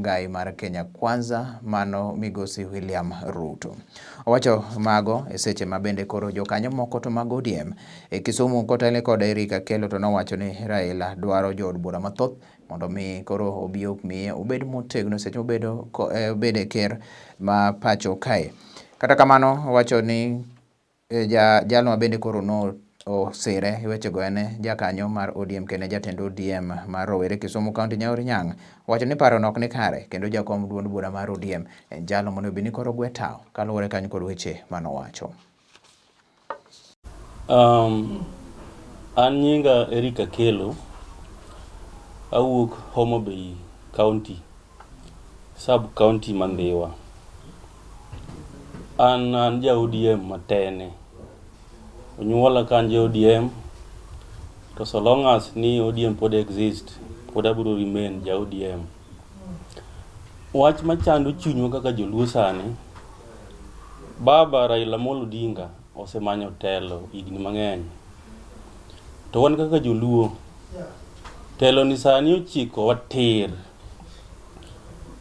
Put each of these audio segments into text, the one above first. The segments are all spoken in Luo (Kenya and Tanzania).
Gai mar Kenya Kwanza mano migosi William Ruto. Owacho mago e seche ma bende koro jokanyo moko to mag ODM e Kisumu kotelne kod Eric Akello to nowacho ni Raila dwaro jood bura mathoth mondo mi koro obi omiye obed motegno seche mobedo obed e ker ma pacho kae. Kata kamano owacho ni jalno ma bende koro no osire e wechego en jakanyo mar ODM kendo en jatend ODM mar rowere Kisumu County Nyauri Nyang' owacho ni parono ok ni kare kendo jakom duond bura mar ODM en jalno monego bed ni koro gwe tawo kaluwore kanyo kod weche manowacho. An nyinga Eric Akello, awuok Homa Bay County, sub county ma Ndhiwa. An ja ODM matene. Onyuola ka an ja ODM, to so long as ni ODM pod exist, pod abiro remain ja ODM. Wach machando chunywa kaka joluo sani, Baba Raila Amolo Odinga osemanyo telo higni mang'eny. To wan kaka joluo, telo ni sani ochikowa tir.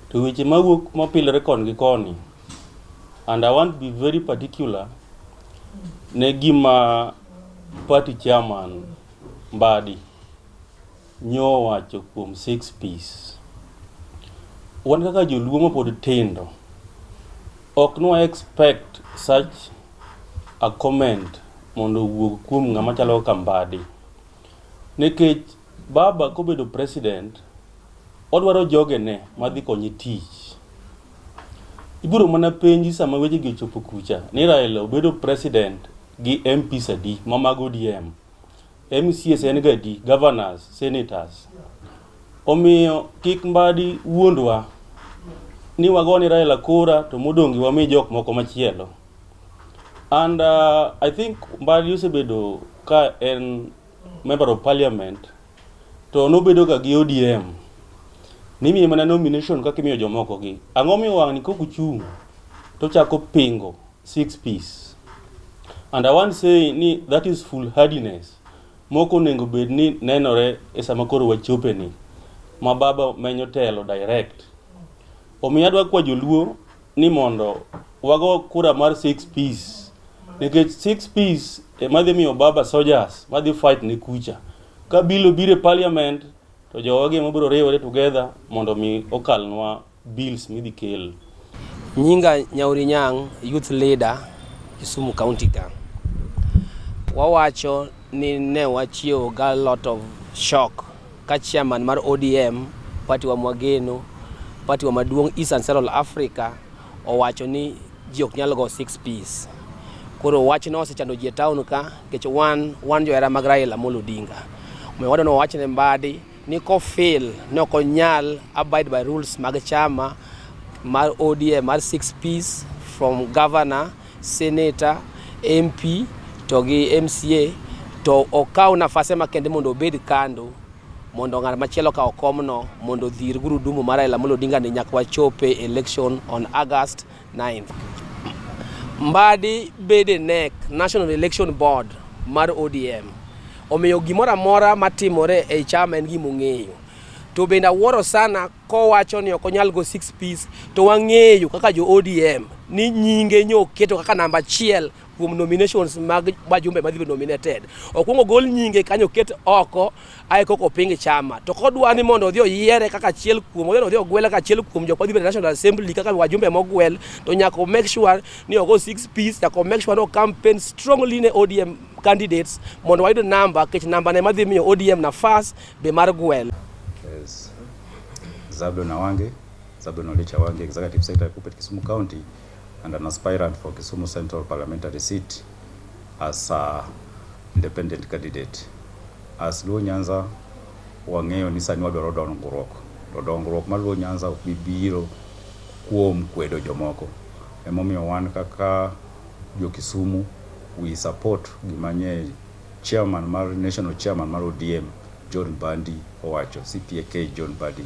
To weche mawuok mapilore koni gi koni, and I want to be very particular ne gima party chairman Mbadi nyowacho kuom six Ps. Wan kaka joluo mapod tindo, ok nwa expect such a comment mondo owuog kuom ng'ama chalo kaka Mbadi. Nikech baba kobedo president, odwaro jogene madhi konye tich. Ibiro mana penji sama weche gi ochopo kucha ni Raila obedo president gi MPs adi ma mag ODM. MCAs en ga adi, governors, senators. Omiyo kik Mbadi wuondwa ni wago ni Raila kura to modong' gi wami jok moko machielo. And I think Mbadi osebedo ka en member of parliament to nobedo ga gi ODM. Nimiye mana nomination kaka imiyo jomoko gi. Ang'o miyo wang' ni kok ochung' to chako pingo six Ps. And I want to say ni that is foolhardiness. Moko onego bed ni nenore e sama koro wachope ni ma baba menyo telo direct. Omiyo adwa kwa joluo ni mondo wago kura mar six Ps. Nikech six Ps ema dhi miyo baba soldiers madhi fight ne kucha. Ka bill obiro e parliament to jowa gi ema biro riwore together mondo mi okalnwa bills midhi kel. Nyinga Nyauri Nyang', youth leader, Kisumu County ka. Wawacho ni ne wachiewo ga lot of shock ka chairman mar ODM, party wa mwageno, party wa maduong' East and Central Africa owacho ni ji ok nyal go 6 Ps. Koro wachno osechando ji e town ka nikech wan johera mag Raila Amolo Odinga. Omiyo wadwa ni wawach ne Mbadi ni kofeel ni ok onyal abide by rules mag chama mar ODM mar 6 Ps from governor, senator, MP to gi MCA to okaw nafase makende mondo obed kando mondo ng'at machielo okaw komno mondo odhir gurudumu mar Raila Amolo Odinga ni nyaka wachope election on August 9th. Mbadi bede NEC, National Election Board mar ODM. Omiyo gimoro amora matimore ei chama en gima ong'eyo. To bende awuoro sana kowacho ni ok onyal go 6 Ps to wang'eyo kaka jo ODM ni nyinge nyo keto kaka namba achiel kuom nominations mag wajumbe madhi bedo nominated. Okwongo gol nyinge kanyo oket oko ae koko oping chama. To kodwa ni mondo odhi oyiere kaka achiel kuom odhi odhi ogwele kaka achiel kuom jok madhi bedo National Assembly kaka wajumbe mogwel to nyaka o make sure ni ogo 6 Ps, nyaka o make sure ni o campaign strongly ne ODM candidates mondo wayud namba nikech namba ne madhi miyo ODM nafas be mar gwel. Yes. Zablon Awange, Zablon Oliech Awange, Executive Secretary, KUPPET Kisumu County, and an aspirant for Kisumu Central Parliamentary seat as a independent candidate. As Luo Nyanza, wang'eyo ni sani wadwaro dongruok, to dongruok mar Luo Nyanza ok bi biro kuom kwedo jomoko. Emomiyo wan kaka jo Kisumu, we support gima nye chairman mar national chairman mar ODM John Mbadi owacho, CPAK John Mbadi.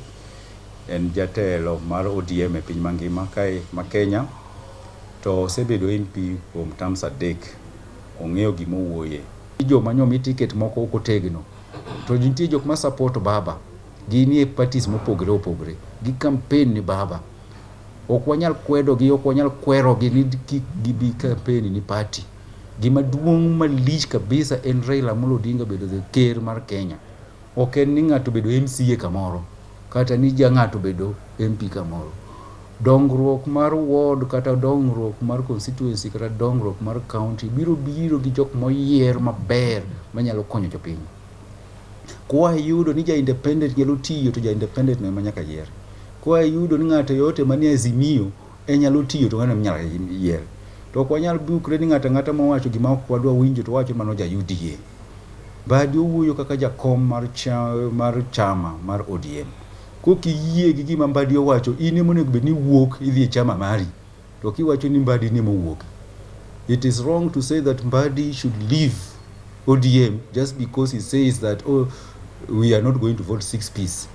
En jatelo mar ODM e piny mangima kae ma Kenya to osebedo MP kuom terms 3. Ong'eyo gima owuoye. Joma nyomi ticket moko ok otegno to nitie jok ma support baba ginie parties mopogore opogore. Gi campaign ni baba. Ok wanyal kwedogi, ok wanyal kwerogi ni kik gibi campaign ni party. Gima duong' malich kabisa en Raila Amolo Odinga bedo the ker mar Kenya. Ok en ni ng'ato bedo MCA kamoro kata ni ja ng'ato bedo MP kamoro. Dongruok mar ward kata dongruok mar constituency kata dongruok mar county biro biro gi jok moyier maber manyalo konyo jopiny. Kwayudo ni ja independent nyalo tiyo to ja independent no ema nyaka yier. Kwayudo ni ng'ato yote manie Azimio enyalo tiyo to ng'ano ema inyalo yier. To ok wanyal bukre ni ng'ato ang'ata mowacho gima ok wadwa winjo to wawacho mano ja UDA. Mbadi owuoyo kaka jakom mar, cha, mar chama mar ODM. Kok iyie gi gima Mbadi owacho, in ema onego bed ni iwuok idhi e chama mari. To kiwacho ni Mbadi ni ema owuok. It is wrong to say that Mbadi should leave ODM just because he says that, oh, we are not going to vote 6 piece.